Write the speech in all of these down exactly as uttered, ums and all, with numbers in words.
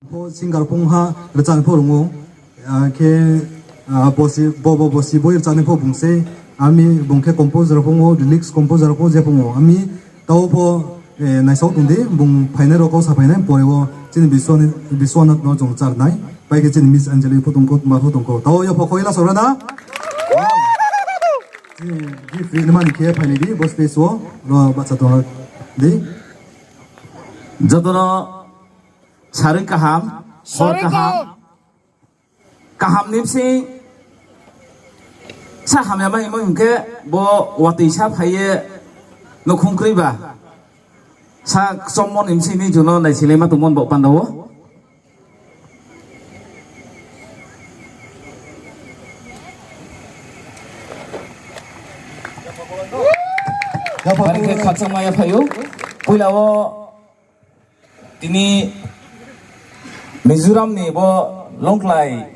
Pho singer phung ha, rchani pho rung ou. Akhe, ah, bosi, bo, bo, bosi boi rchani pho bung se, ami bung khe composer phung ou, lyrics composer phung je phung ou. Ami tao pho, eh, naisao tong di, bung phainai rao kau sa phainai, pore wo chini Biswani-, Biswanath no chung char nai. Pai khe chini Miss Anjali pho tong kho, ma pho tong kho. Tao yo pho koi la sora na? Chini gift ri ni mani khe phainai di, bo space wo, ro bahcha tong di. Joto no sarui kaham, hor kaham. Kaham ni bsing sa hamya ma hingmo hing khe bo watoi sa phai ye nouhkhong kroi ba sa kchommo ni bsing ni jono naisilaima tongmo ni baoh panda wo. Bari khe khakchangma ya phai ou. Poila wo tini Mizoram ni bo Lawngtlai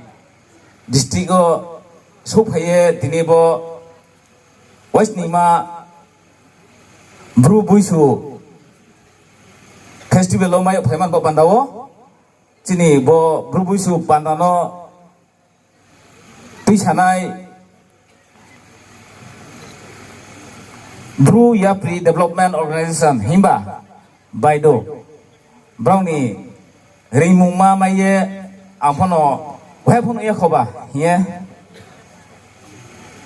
district wo souhphai ye tini bo waisnima Bru Buisu festival wo mai yag phaimani bo panda wo. Chini bo Bru Buisu panda no tuisanai Bru Yapri Development Organization himba baido brao ni reingmungma mai ye ang pho no, wai pho no ya khoba hing ye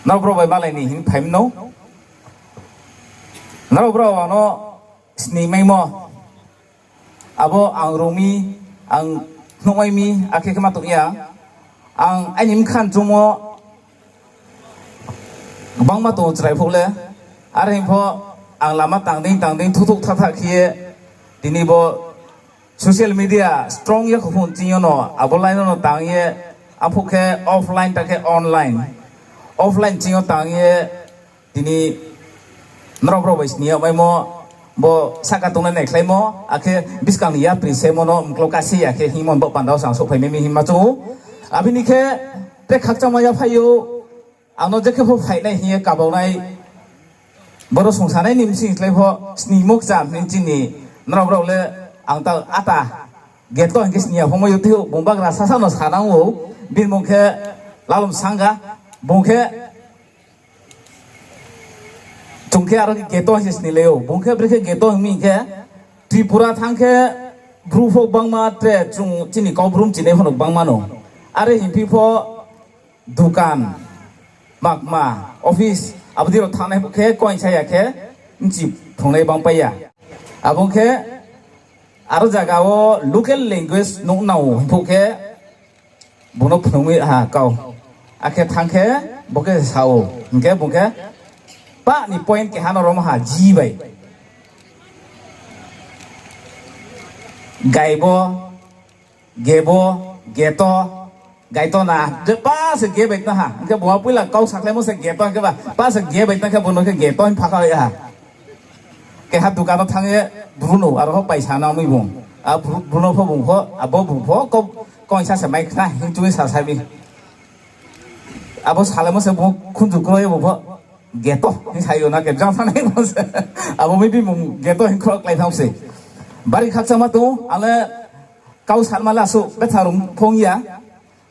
nrao brao bai malai ni hing phai mano. Nrao brao ang no sning maimo. Abo ang rung mi, ang nuhmai mi, akhe khe ma tong ya. Ang aini bkha ni choungmo gbangma tong chrai phuh le. Are hing pho ang lama tang dei tang dei thuthouh thatha khe ye tini bo social media strong ya kho phung ching yo no abo line no tang ye, aphuh khe offline ta khe online, offline ching yo tang ye, tini nrao brao bai sning yag maimo, bo sahka tongnai naikhlaimo, akhe buskang ni yapri semo no mklo kasi ya khe hingmo bo panda wo se ang souhphai mai mi hingma choung ou. Abini khe tre khakchangma ya phai ou, ang no je khe pho phainai hing ye kabaunai, boro songsanai ni bsing khlai pho sningmo kcham hing chini nrao brao le ang ta ata geto hing khe sning ya pho mai ou, tei ou bung bagra sasa no sanang ou, bini mung khe Lalom Sanga, bung khe chung khe aro khe geto hing se sninglai ou. Bung khe brekhe geto hing mi hing khe, Tripura thanng khe Bru pho gbangma tre chung chini Kaubru mchinai pho no gbangma no. Are hingphi pho dukan, makma, office, abo dei rao thanngnai pho khe koingsa ya khe mchi phrungnai bangpai ya. Abo ong khe aro zaga wo local language nuh nang ou hing phuh khe bung no phrungmi ha kau. Akhe thanng khe bo khe sa ou, hing khe bung khe pah ni point keha no rom ha, ji bai. Gaibo, gebo, geto, gaito na, je pa se ge bai tna ha. Hing khe bung a poila kau sakhlaimo se geto, hing khe ba pa se ge bai tna khe bung no khe geto hing pha kha ha. Keha dukan no thanng ye Bru no aro pho paisa nang mi bung. A Bru, Bru no pho bung pho, abo bung pho, ko, koingsa se mai khna hing chungwi sa sa mi. Abo salaimo se bung khunju kroi bung pho geto hing sa yo na khe jang thanai bo se. Abo mi bimung geto hing khorok klai thang se. Bari khakchangma tong, ang le kau sanma le asuh betha rung phung ya.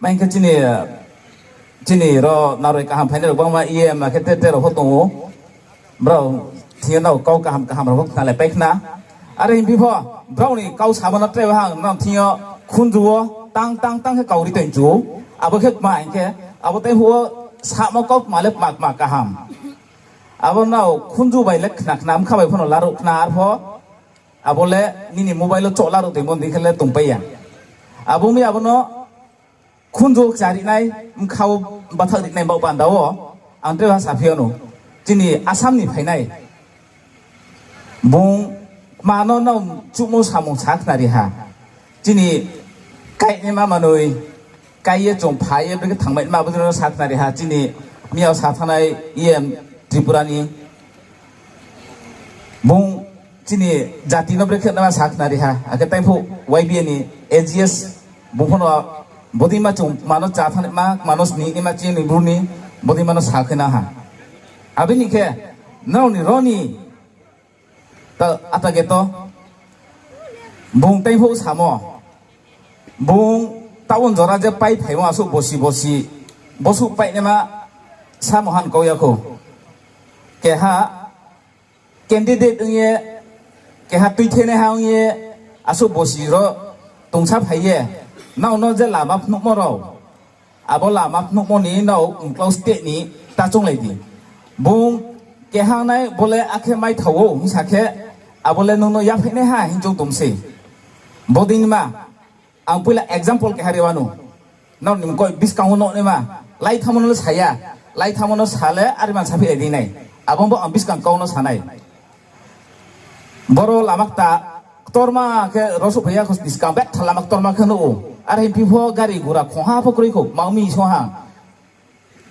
Mai hing khe chini, chini ro naroi kaham phainai rao gbangma E M akhe te te rao pho tong ou. Brao thing yo nrao kau kaham kaham rao pho khna le pai khna. Are hingphi pho, brao ni kau samo no tre ha ang nrao thing yo khunju wo tang tang tang khe kau ri tong chu. Abo khe kma hing khe, abo tei phuh wo samo kau kma le kma kma kaham. Abo nrao khunju bai le khna khna bkha bai pho no laruh khna arpho. Abo le nini mobile wo choh laruh toimo ni khe le tongpai ya. Abo mi abo no khunju wo kchari nai, bkha wo bathak ri nai baoh panda wo, ang tre ha saphi yo no. Chini Assam ni phainai. Bung kma no nrao chuhmo samung sa khnari ha. Chini kainaima manoi, kai ye chung phai ye brekhe thangmaima abo no sa khnari ha. Chini miyao sa thanngnai E M Tripura ni. Bung chini jati no brekhe nama sa khnari ha. Akhe tei phuh Y B A ni A G S bung pho no bodei ma chung kma no chá thanngnai ma, kma no sni ni ma chini Bru ni bodei ma no sa khe na ha. Abini khe nrao ni ro ni ta, ata geto bung tei phuh samo. Bung town jora je pai phaimo asuh bosi bosi, bosuh painaima samo han kau ya khou. Keha candidate ong ye, keha tuithenaiha ong ye, asuh bosi ro tongsa phai ye, nrao no je lama phnuhmo rao, abo lama phnuhmo ni nrao mklau state ni ta chounglai di. Bung keha nai bo le akhe maithao ou hing sa khe, abo le nung no yaphaihnaiha hing choung tong se. Bodei ma, ang poila example keha ri wanou. Nrao ni mkoih buskang wo nuh naima, laithamo no le sa ya, laithamo no sa le are man saphi lai di nai. Abo bo ang buskang kau no sa nai. Boro lama kta ktorma khe ro souhphai ya kho, buskang betha lama ktorma khe nuh ou. Are hingphi pho gari gura khongha pho kroi khou, ma ong mi song ha.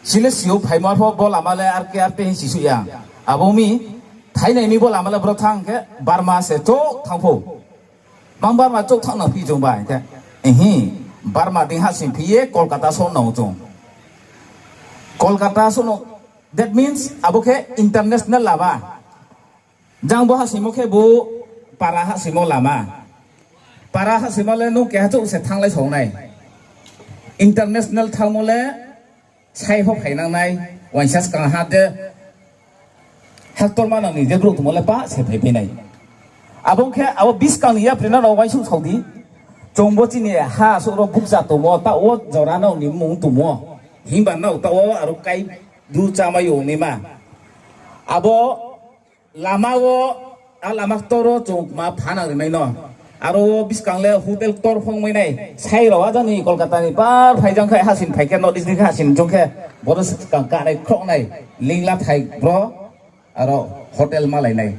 Sile si ou phaimo pho bo lama le ar khe ar te hing si suh ya. Abo mi thainai mi bo lama le bro thanng khe Burma se chouh thanng pho. Mang Burma chouh thanng nang phi chung ba hing khe. Ehi, Burma dei hahsoing phi ye Kolkata souh nang chung. Kolkata souh no, that means abo khe international lama. Jang bo hahsoingmo khe bo para hahsoingmo lama. Para hahsoingmo le nung keha chouh se thannglai song nai. International thanngmo le sai pho phainang nai, uaingsa skang ha de. Haktorma nang ni je brouh tongmo le pah se phaiphi nai. Abo khe abo buskang ni yapri no rao uaingsouh sao di. Chung bo chini ha souh ro bukcha tongmo, taoh wo jora nrao ni mmung tongmo. Himba nrao taoh wo aro kai du chámai yo naima. Abo lama wo, a lama ktor wo chung kma phanang rimai no. Aro wo buskang le hotel ktor phongmai nai. Sai rao ajang ni Kolkata ni par phai jang khe hasin phai khe North East ni khe hasin chung khe boro skang kanai khrouhnai. Lingla thai bro, aro hotel malai nai.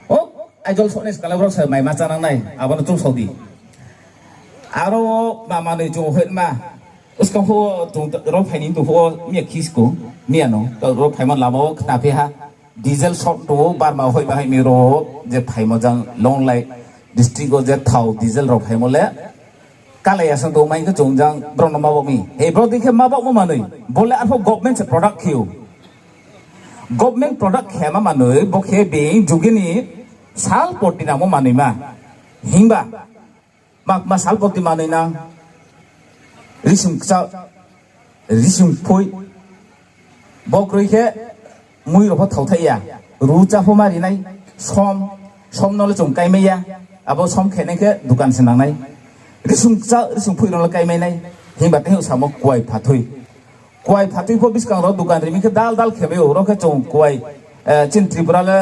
O, Aizawl souh nai skang le bro se maima chánang nai. Abo no chung sao di. Aro wo ma manoi chung hoih ma. Skang pho chung ro phai ni tong pho miya khis ko, miya no. Ro phaimo lama wo khnaphi ha. Diesel short tong ou, Burma hoih ba hai mi ro je phaimo jang Longlai district wo je thao diesel rao phaimo le. Kalai ya sang tong mai khe chung jang bro no ma baoh mi. Hei bro dei khe ma baohmo manoi. Bo le arpho government se product khe ou. Government product khe ma manoi, bo khe being jugi ni sal porti nangmo manoi ma. Himba, ma, ma sal porti manoi nang. Risung kcha, risung phui. Bo kroi khe mui rao pho thao thai ya. Ru chá pho ma ri nai. Som, som no le chung kaimai ya. Abo som khenai khe dukan se nang nai. Risung kcha, risung phui rao le kaimai nai. Himba tei samo kuai phathui. Kuai phathui pho buskang rao dukan ri mi khe dal dal khe mai ou. Ro khe chung kuai, eh, chini Tripura le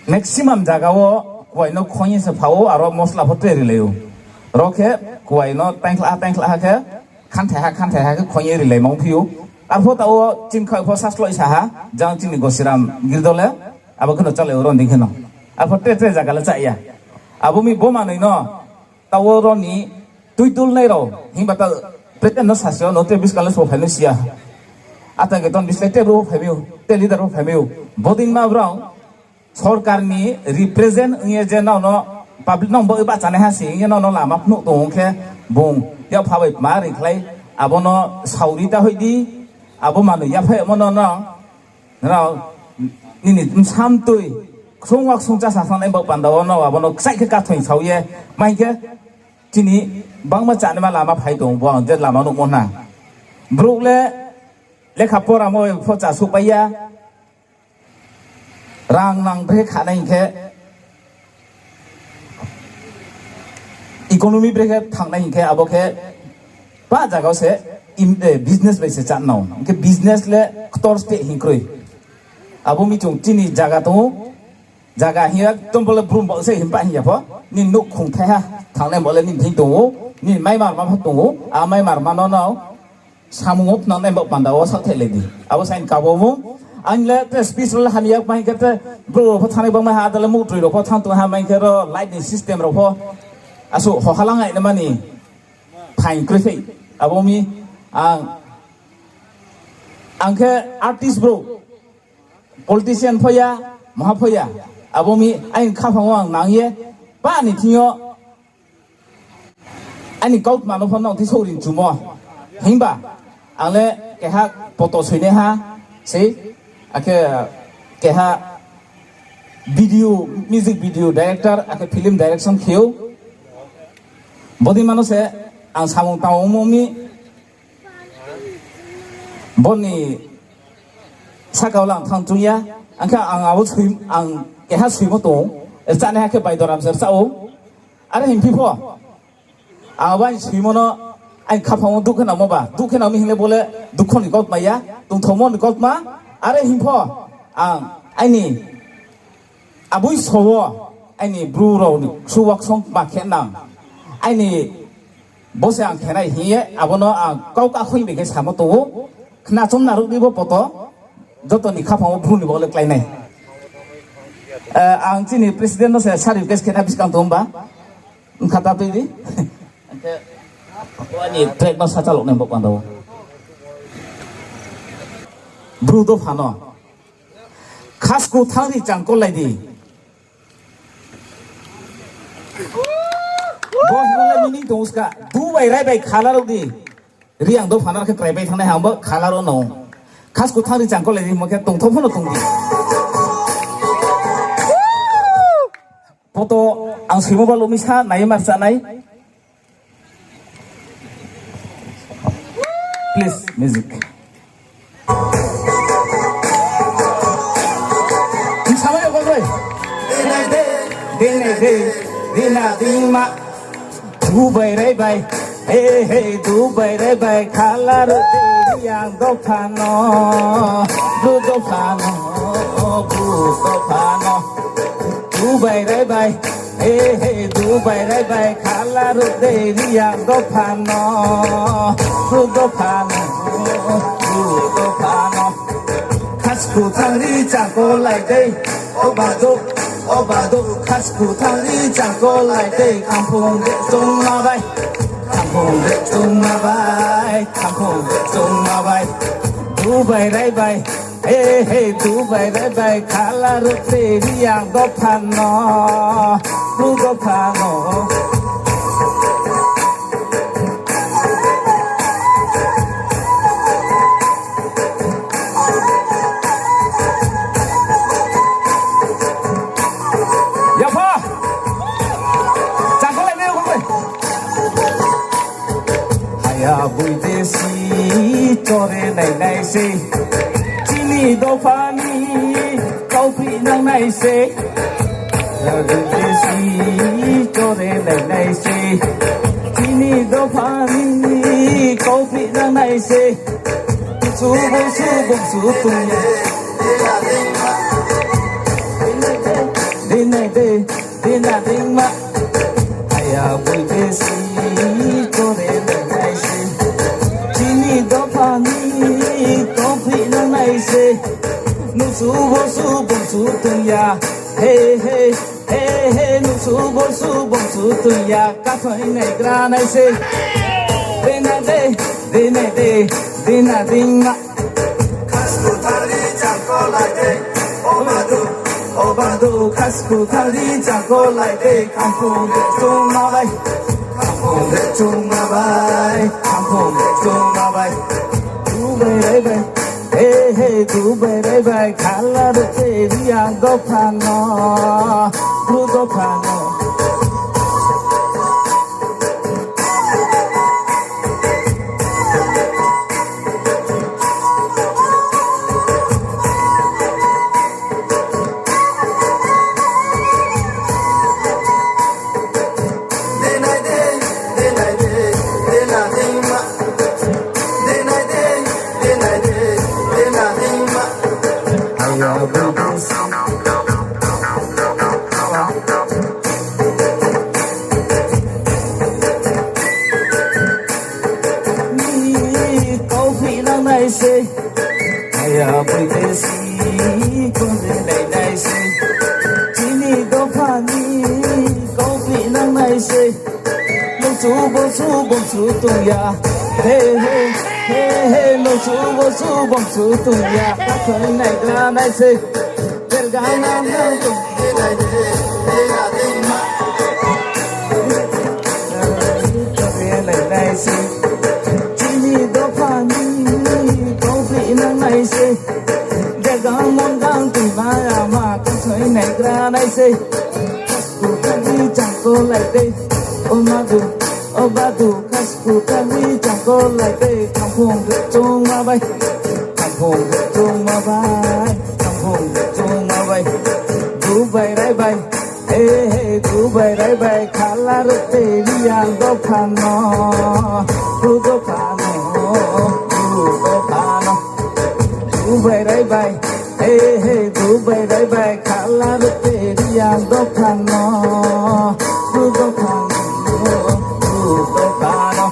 maximum zaga wo kuai no khoing ye se pha ou, aro mosla pho tre rilai ou. Ro khe kuai no taingkhla ha, taingkhla ha khe, khanthai ha, khanthai ha khe khoing ye rilai mang phi ou. Arpho taoh wo chini khaoh pho sasloisa ha, jang chini Gosiram Girdo le, abo khe no chálai ou ro ni khe no. Arpho tre tre zaga le chá ya. Abo mi bo manoi no, taoh wo ro ni tuitul nai rao, himba ta president no sasi yo no tre buskang le so phai no si ya. Ata khe ton bislái tre brouh pho phai mi ou, tre leader pho phai mi ou. Bodei ma brao, sorkar ni represent ong ye je nrao no public no bo bahchanaiha se ong ye nrao no lama phnuh tong ong khe bung yapha bai kma ri khlai, abo no saori ta hoih di, abo manoi yaphaimo no nrao, nrao nini bsa mtoi ksung wa ksung chá sa thanng nai baoh panda wo nrao abo no kchaih khe kathoing sao ye, ma hing khe chini bangma chánaima lama phai tong bo ang je lama nuhmo na. Brouh le lekha poramo pho chá souhpai ya, rang nang brekhe khanai hing khe, economy brekhe thanngnai hing khe, abo khe pa zaga wo se im-, eh, business bai se chá nang. Hing khe business le ktor state hing kroi. Abo mi chung chini zaga tong ou, zaga hing ya, ekdom bo le brum bo se himba hing ya pho, nini nouhkhong thaiha thanngnai bo le nini thing tong ou, nini maimarma pho tong ou, a maimarma no nrao samung wo phnangnai bo panda wo saohthai lai di. Abo saini kabo mung. Ang le te speech rao le hamya ma hing khe te brouh rao pho thanngnai bangma ha, ada le muhtroi rao pho thanng tong ha, ma hing khe ro light ni system rao pho asuh hohalang nai naima ni phaing kroi thai. Abo mi ang, ang khe artist brouh, politician pho ya, maha pho ya. Abo mi aini khaphang wo ang nang ye, pa ni thing yo aini kautma no pho nrao thing souhri chumo. Himba ang le keha poto soinaiha sei, akhe keha video, music video director, akhe film direction khe ou. Bodei mano se ang samung tangmo mi, boni saka wo le ang thanng chung ya, ang khe ang abo soi, ang keha soimo tong ou, rchánaiha khe Baidoram se rcha ou, are hing phi pho, ang abo aini soimo no, aini khaphang wo dukhe nangmo ba, dukhe nang mi hing le bo le dukho ni kautma ya, tongthomo ni kautma, are hing pho, ang aini Aboi so wo aini Bru rao ni ksu waksong ma khe nang. Aini bo se ang khe nai hing ye, abo no ang kau kakhoi bai khe samo tong ou. Khna chom naruh di bo poto, joto ni khaphang wo Bru ni bo le klái nai. Eh, ang chini president no se sa request khe na buskang tong ba. Bkha ta tui di. Ang khe bo aini track no sa chaloh nai bo panda wo. Bru dopha no. Khasku thanng ri changkolai di. Bo hingmo le meaning tong ska, Dubai rai bai khala ruh di. Reang dopha no khe krai bai thanngnai hingmo khala ruh no. Khasku thanng ri changkolai di hingmo khe tongtho pho no tong di. Poto ang soimo ba lumi sa nai mar chánai. Please, music. Samai yo koi. Dina de, dina de, dina dingma. Dubai rai bai, he he, Dubai rai bai, khala ruh de Reang dopha no, Bru dopha no, Bru dopha no. Dubai rai bai, he he, Dubai rai bai, khala ruh de Reang dopha no, Bru dopha no, Bru dopha no. Khasku thanng ri changkolai de, o badu, o badu, khasku thanng ri changkolai de, khamphung de chungma bai, khamphung de chungma bai, khamphung de chungma bai. Dubai rai bai, he he, Dubai rai bai, khala ruh de Reang dopha no, Bru dopha no. Yapha! Changkolai nai, changkolai. Haya boi de si chore nai nai se. Chini dopha ni kauphi nang nai se. Haya boi de si chore nai nai se. Chini dopha ni kauphi nang nai se. Su bo su bo su tong ya. Dina de, dina dingma. Haya boi de si, chore nai nai se. Chini dopha ni, tongphi nang nai se. Nusu bo su bo su tong ya. He he, he he, nusu bo su bo su tong ya. Kathoi nai gra nai se. Dina de, dina de, dina dingma. Khasku thari changkolai de, o badu, o badu, khasku thari changkolai de, khamphung de chungma bai, khamphung de chungma bai, khamphung de chungma bai. Dubai rai bai, he he, Dubai rai bai, khala ruh de Reang dopha no, Bru dopha no. Ni kauphi nang nai se, haya boi de si, kongri nai nai se. Chini dopha ni kauphi nang nai se. Nusu bo su bo su tong ya. He he, he he, nusu bo su bo su tong ya. Kathoi nai gra nai se. Belgang nang nang tong. Chini dopha ni kauphi nang nai se. Degang mon gang tui ma ya ma, kathoi nai gra nai se. Khasku thari changkolai de, o madu, Dukha sku thani changkolai tei khamphung rchungma bai, khamphung rchungma bai, khamphung rchungma bai. Dubai rai bai, he he, Dubai rai bai, khala rte Reang dopha no, tu dopha no, tu dopha no. Dubai rai bai, he he, Dubai rai bai, khala rte Reang dopha no, tu dopha no, tu dopha no.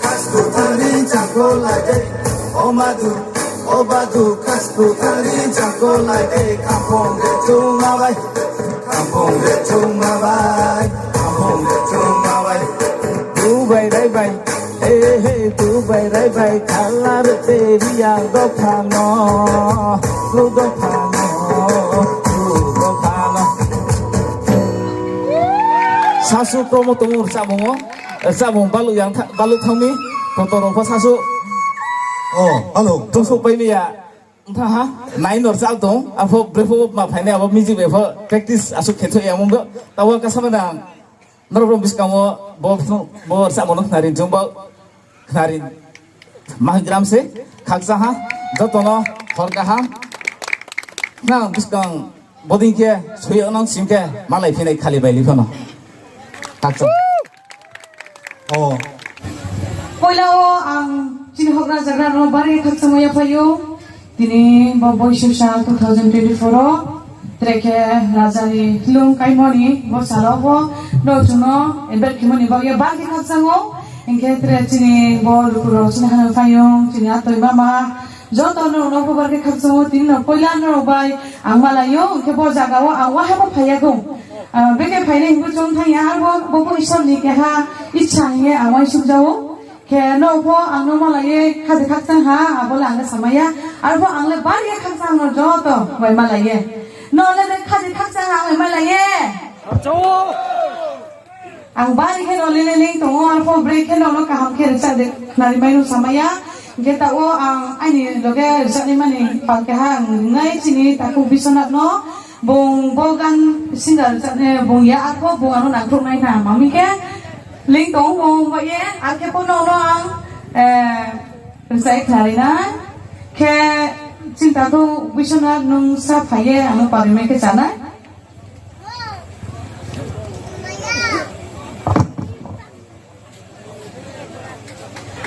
Khasku thani changkolai de, o madu, o badu, khasku thani changkolai de, khamphung rchungma bai, khamphung rchungma bai, khamphung rchungma bai. Dubai rai bai, he he, Dubai rai bai, khala rte Reang dopha no, tu dopha no, tu dopha no. Sasu promo tongmo rchamo, rchamo baluh yang tha-, baluh thangmi, poto rao pho sasu. O, hello. Tongsuh pai mi ya. Ntha ha, nai nor chal tong, arpho brepho ma phainai abo music bai pho practice asuk khe thoi ya mung bo. Tawa kasa ma nang, norok rok buskang wo bo, bo rchamo no khnari jung bo, khnari mahigram se, khakchang ha, joto no hor kaham, nang buskang bodei khe, soi ya nang sim khe, malai phinai khali bai li pho no. Khakchang. O. Poila wo ang chini houhgra zagra no bari khakchangmo yaphai ou. Tini bo boisu sal two thousand twenty-four wo, tre khe raja ni tlung kaimo ni bo sal wo pho, no chung no invite khemo ni baoh ye bari khakchang ou. Hing khe tre chini bo luku rao chini hano phai ou, chini atoi mama, joto no rao no pho bari khakchang ou, tini no poila no rao bai ang malai ou, hing khe bo zaga wo ang waha pho phai ya khou. Ah, brekhe phainai hing pho chung thanng ya, abo bo pho Isor ni keha icha hing ye ang uaingsouhja ou. Khe no pho ang no malai ye khaje khakchang ha, abo le ang le samai ya. Arpho ang le bari ye khakchang no joto bai malai ye. No le de khaje khakchang ha ang bai malai ye. Ang bari khe no le le leing tong ou, arpho brekhe no no kaham khe rchah de khnari mai no samai ya. Hing khe taoh wo ang aini loge rchah nai mani pal keha ang ringnai chini takhu Biswanath no, bung bo gan singer rchah nai bung ya, arpho bung ano nangkhruh nai na. Mami khe leing tong ou, bung bai ye, ar khe pho no no ang, eh, rchah ye khnari nai. Khe chini takhu Biswanath nung sa phai ye ang no pari mai khe chá nai.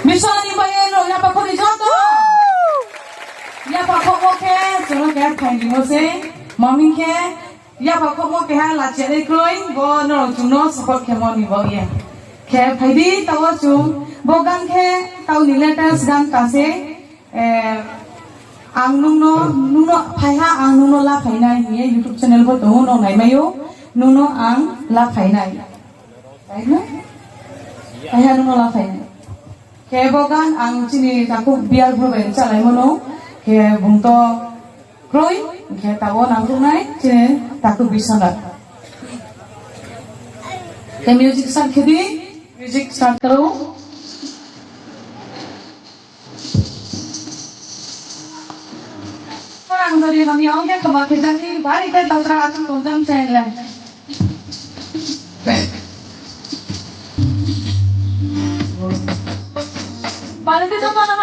Missionary bai ye no yapha kho di joto. Yapha khomo khe, chung no keha phaing rimo se. Mami khe, yapha khomo keha lachi ye kroi, bo no chung no support khemo ni baoh ye. Khe phai di, taoh wo chung, bo gan khe, taoh ni latest gan ta se. Eh, ang nung no, nung no phai ha, ang nung no la phai nai hing ye YouTube channel pho tong ou, no nai mai ou, nung no ang la phai nai. Phai ha? Phai ha, nung no la phai nai. Khe bo gan ang chini takhu Bial bru bai rchalaimo no, khe bung to kroi, khe taoh wo nangkhruh nai, chini takhu Biswanath. Khe music start khe di, music start karo. Ang jodi noni ong khe khoma khe jani bari khe tautra atung tong jang chai le. Bari khe joto no.